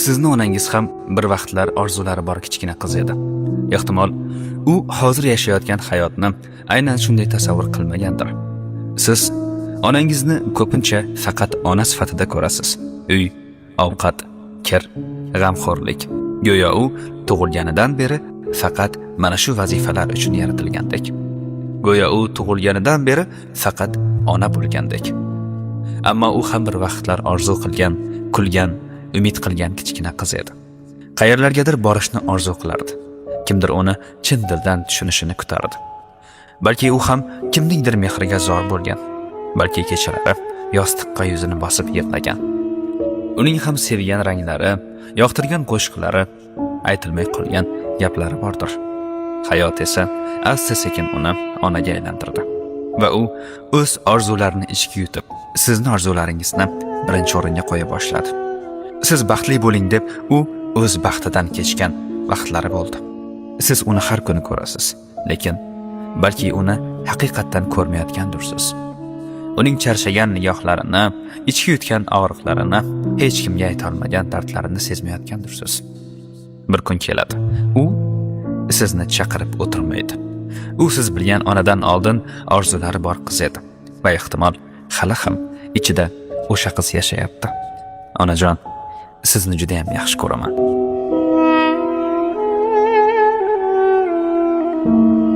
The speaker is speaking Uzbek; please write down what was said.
Sizni onangiz ham bir vaqtlar orzulari bor kichkina qiz edi. Ehtimol, u hozir yashayotgan hayotni aynan shunday tasavvur qilmagandir. Siz onangizni ko'pincha faqat ona sifatida ko'rasiz. Uy, ovqat, kir, g'amxo'rlik. Go'yo u tug'ilganidan beri faqat mana shu vazifalar uchun yaratilgandek. Go'yo u tug'ilganidan beri faqat ona bo'lgandek. Ammo u ham bir vaqtlar orzu qilgan, kulgan, umid qilgan kichkina qiz edi. Qayerlargadir borishni orzu qilardi. Kimdir uni chin dildan tushunishini kutardi. Balki u ham kimningdir mehriga zor bo'lgan. Balki kechalari yostiqqa yuzini bosib yig'lagan. Uning ham sevgan ranglari, yoqtirgan qo'shiqlari, aytilmay qolgan gaplari bordir. Hayot esa asta-sekin uni onaga aylantirdi. Va u o'z orzularini ichga yutib, sizni orzularingizni birinchi o'ringa qo'ya boshladi. Siz baxtli bo'ling deb u o'z baxtidan kechgan vaqtlari bo'ldi. Siz uni har kuni ko'rasiz, lekin balki uni haqiqatdan ko'rmayotgandursiz. Uning charchagan nigohlarini, ichga yutgan og'riqlarini, hech kimga aytolmagan dardlarini sezmayotgandursiz. Bir kun keladi. U sizni chaqirib o'tirmaydi. U siz bilgan onadan oldin orzulari bor qiz edi va ehtimol hali ham ichida o'sha qiz yashayapti. Onajon, sizni juda ham yaxshi ko'raman.